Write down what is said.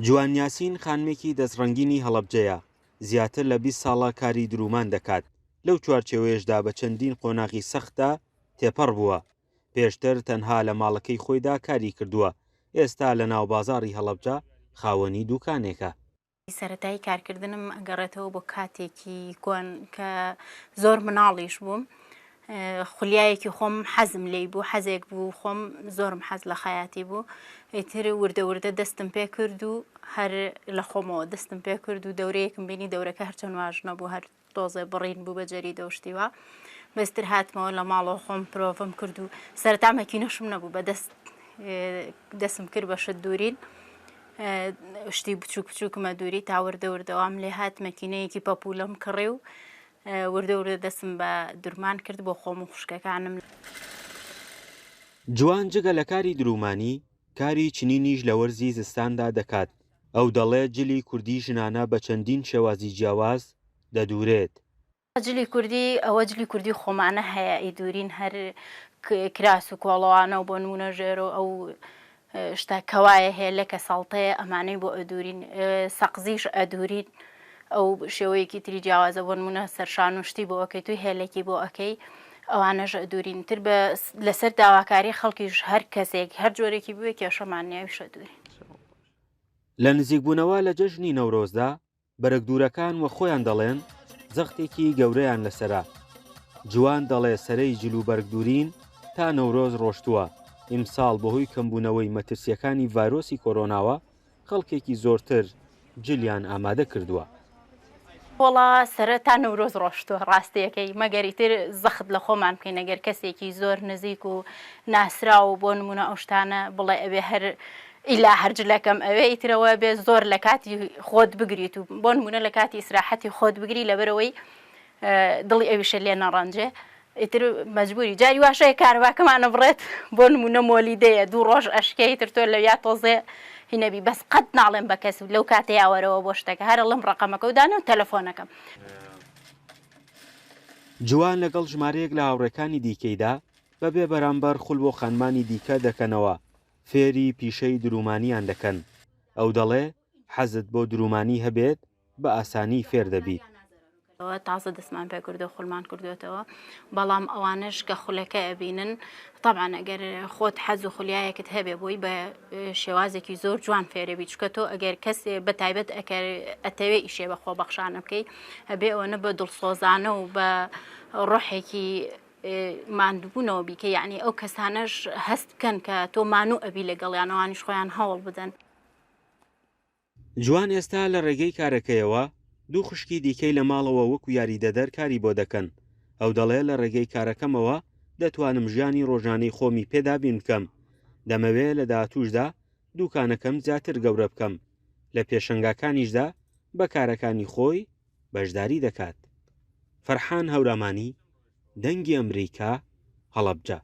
جوان یاسین خانمێکی دەستڕەنگینی هەڵەبجەیە، زیاتر لە 20 ساڵە کاری دروومان دەکات، لەو چوارچێوەیەشدا بە چەندین قۆناغی سەختدا تێپەڕ بووە. پێشتر تەنها لە ماڵەکەی خۆیدا کاری کردووە، ئێستا لە ناوبازاڕی هەڵەبجە خاوەنی دووکانێکە. سەرەتای کارکردنم ئەگەڕێتەوە بۆ کاتێکی کۆن کە زۆر مناڵیش بووم خولیایەکی خۆم حەزم لێی بوو حەزێک بوو خۆم زۆرم حەز لە خەیاتی بوو ئیتر وردە وردە دەستم پێ کرد و هەر لە خۆمەوە دەستم پێ کرد و دەورەیەکم بینی دەورەکە هەرچەند واژ نەبوو هەر تۆزێ بڕین بوو بە جەریدە و شتی وا بەستر هاتمەوە لە ماڵەوە خۆم پرۆڤم کرد و سەرەتا مەکینەشم نەبوو بە دەست دەسم کرد بە شت دوورین شتی بچووک بچووکمە دووری تا وردە وردەوام لێ هات مەکینەیەکی پەپولەم کڕی و وردە وردە دەستم بە درمان کرد بۆ خۆم و خوشکەکانم. جوان جگە لە کاری درومانی، کاری چنینیش لە وەرزی زستاندا دەکات، ئەو دەڵێت جلی کوردی ژنانە بە چەندین شێوازی جیاواز دەدورێت. جلی کوردی ئەوە جلی کوردی خۆمانە هەیە ئیدورین هەر کراس و کۆڵەوانە و بۆ نمونە ژێرۆ ئەو شتە کەوایە هەیە لەکە سەڵتەیە ئەمانەی بۆ ئەدورین سەقزیش ئەدورین ئەو شێوەیەکی تری جیاوازە بۆ نمونە سەرشان و شتی بۆ ئەکەیت و هێلێکی بۆ ئەکەی ئەوانەش ئەدورین تر بە لەسەر داواکاری خەڵکیش هەر کەسێک هەر جۆرێکی بوێ کێشەمان نییە ئەویش ئەدورین. لە نزیکبوونەوە لە جەژنی نەورۆزدا بەرگدوورەکان وە خۆیان دەڵێن زەختێکی گەورەیان لەسەرە. جوان دەڵێ سەرەی جلوبەرگدوورین تا نەورۆز ڕۆشتووە، ئیمساڵ بەهۆی کەمبوونەوەی مەترسییەکانی ڤایرۆسی کۆرۆناوە خەڵکێکی زۆرتر جلیان ئامادە کردووە. وەڵا سەرە تا نەورۆز ڕۆشتووە ڕاستیەکەی مەگەر ئیتر زەخت لە خۆمان بکەین ئەگەر کەسێکی زۆر نزیک و ناسراو بۆ نمونە ئەو شتانە بڵێ ئەبێ هەر ئیلا هەر جلەکەم ئەوێ ئیتر ئەوە بێ زۆر لە کاتی خۆت بگریت و بۆ نمونە لە کاتی ئیسراحەتی خۆت بگری لەبەرئەوەی دڵی ئەویشە لێ نەڕەنجێ ئیتر مەجبوری جاری واش هەیە کارەباکەمان ئەبڕێت بۆ نمونە مۆلیدەیە دوو ڕۆژ ئەشکێ ئیتر تۆ لەویا تۆزێ هینەبی بەس قەت ناڵێم بە کەس لەو کاتەیا وەرەوە بۆ شتەکە هەر ئەڵێم ڕەقەمەکە و دانێ و تەلەفۆنەکەم. جوان لەگەڵ ژمارەیەک لە هاوڕێکانی دیکەیدا بەبێ بەرامبەر خول بۆ خانمانی دیکە دەکەنەوە، فێری پیشەی دروومانیان دەکەن. ئەو دەڵێ، حەزت بۆ دروومانی هەبێت بە ئاسانی فێر دەبیت. تازە دەستمان پێکردو خولمان کردوێتەوە بەڵام ئەوانەش کە خولەکە ئەبینن طبعا ئەگەر خۆت حەز و خولیایەکت هەبێ بۆی بە شێوازێکی زۆر جوان فێرەبی چکە تۆ ئەگەر کەسێ بە تایبەت ئەکەر ئەتەوێ ئیشێ بە خۆبەخشانە بکەی ئەبێ ئەوەنە بە دڵسۆزانە و بە ڕۆحێکی ماندووبوونەوە بیکە یعنی ئەو کەسانەش هەست بکەن کە تۆ مانوو ئەبی لەگەڵیان ئەوانیش خۆیان هەوڵ بدەن. جوان ئێستا لە ڕێگەی کارەکەیەوە دوو خوشکی دیکەی لە ماڵەوە وەکو یاریدەدەر کاری بۆ دەکەن، ئەو دەڵێ لە ڕێگەی کارەکەمەوە دەتوانم ژیانی ڕۆژانەی خۆمی پێ دابین بکەم، دەمەوێ لە داهاتووشدا دووکانەکەم زیاتر گەورە بکەم، لە پێشەنگاکانیشدا بە کارەکانی خۆی بەشداری دەکات. فەرحان هەورامانی، دەنگی ئەمریکا، هەڵەبجە.